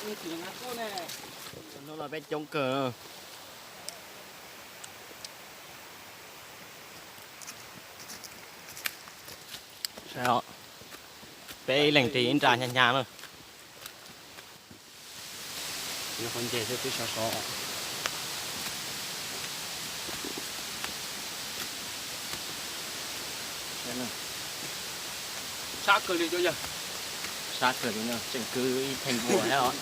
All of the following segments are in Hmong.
Hnub no peb coob kawg. Peb ib leeg ris ib nra hnyav hnyav na. Qhov nce xwb twb sov sov. Sab kawg li, sab kawg li no, tseem kwv ib theej npua thiab os.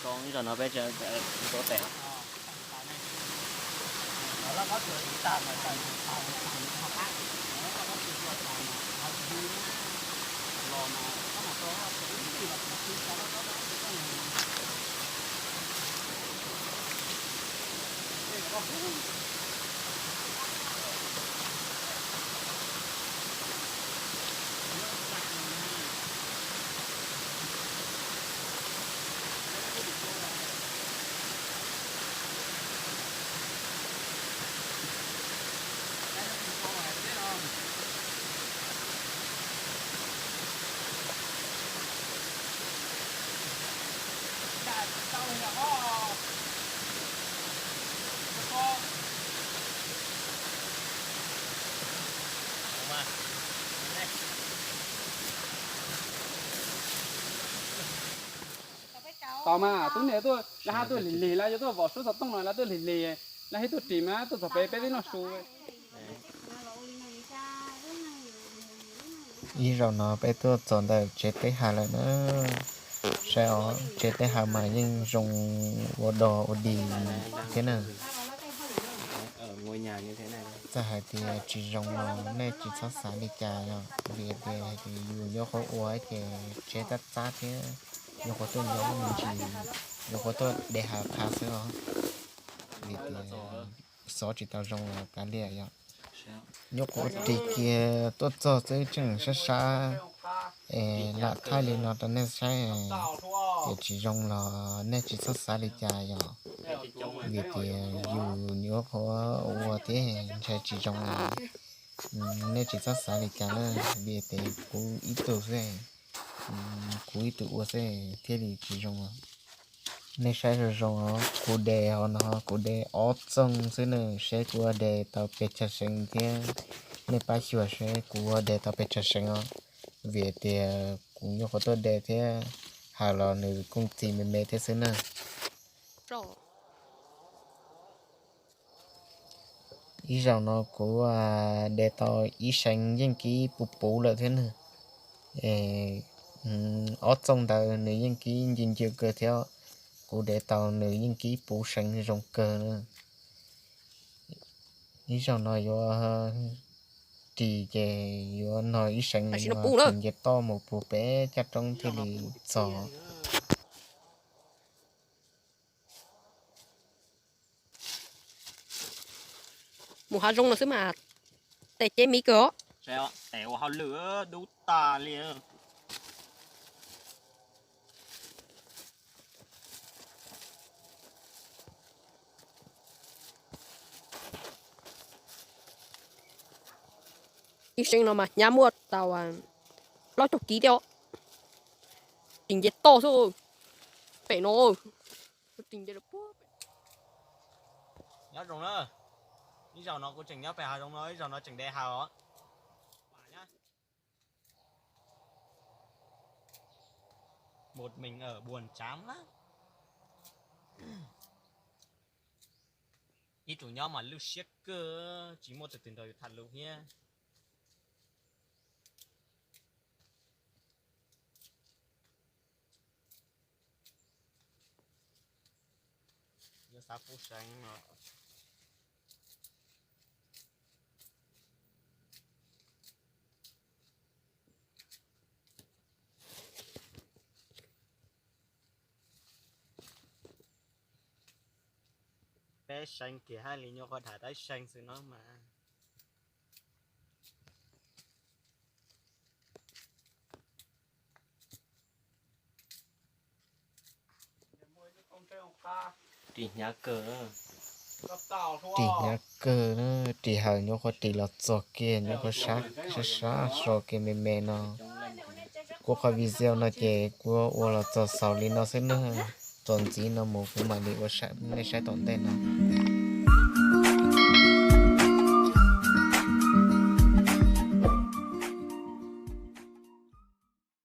Zoo ib zaug no peb tuaj tes. Tos mas, tub niam tuaj, lawv hab tuaj lig lig, lawv yuav tuaj vom sub xov tooj no, lawv tuaj lig lig, lawv hab tuaj ris mas tuaj txog pem peb twb noj su. Ib zaug no peb tuaj txog ntawm tsev teb hawm lawm na. Saib os, tsev teb hawm mas yeej zoo ua dog ua dig thiab na. Txawm hais tias tsis zoo los nej tsis txhob xav li cas yom, vim tias hais tias yus nyuam qhuav ua ces tsev tab txab thiab, nyuam qhuav tuaj nyob me ntsis, nyuam qhuav tuaj de hav qhav xwb os. Vim tias xov tsis tau zoo los kav liam yom. Nyuam qhuav ris kiag tuaj txog xwb tseem sab sab, es lam thaij li no rau nej saib, tias tsis zoo los nej tsis txhob xav li cas yom. Vim tias yus nyuam qhuav ua thiab ntshai tsis zoo los nej tsis txhob xav li cas na, vim tias kuv ib tug xwb, kuv ib tug ua xwb thiaj li tsis zoo os. Nej saib zoo zoo os, kuv de hauv no kuv de ob txoog xwb na, seb kuv ua de tau pes tsawg seev thiab. Nej pab xyuas seb kuv ua de tau pes tsawg seev os, vim tias kuv nyuam qhuav tuaj de thiab, hawm los nws kooj txiv me me thiab xwb na. Ib zaug no kuv de tau ib seev yeej kib puv puv lawm thiab na. Ob txoog ntawd nws yeej kib ncw ncw kawg thiab, kuv de tau nws yeej kib puv seev zoo kawg na. Ib zaug no yuav ris ces yuav no ib seev no nce toj mus puag pem caj roob thiaj li txog. Mus hav zoov no xwb mas tes ceb miv kawg os. Tes ua hauj lwm dub tas li. Ib seev no mas hnyav muaj tau plaub caug kib thiab os. Ris nce toj xwb. Pem no ris nce. Nyob zoo na, ib zaug no kuv tseem nyob pem hav zoov no, ib zaug no tseem de hav os. Một mình ở buồn chán lắm. Ib tug nyob mas lwj siab kawg, tsis muaj tus twg nrog yus tham lus thiab. Yuav xav pub seev no. Peb seev kiag hab li nyuag qhov tham tab seev xwb no mas. Ris hnyav kawg, ris hnyav kawg na, ris hawm nyuag qhuav ris los txog kiag nyuag qhuav sab sab sab so kiag me me no. Kuv qhov video no ces kuv ua los txog xaus li no xwb na, txuas ntxiv no mus kuv mam li ua nej saib tom ntej no.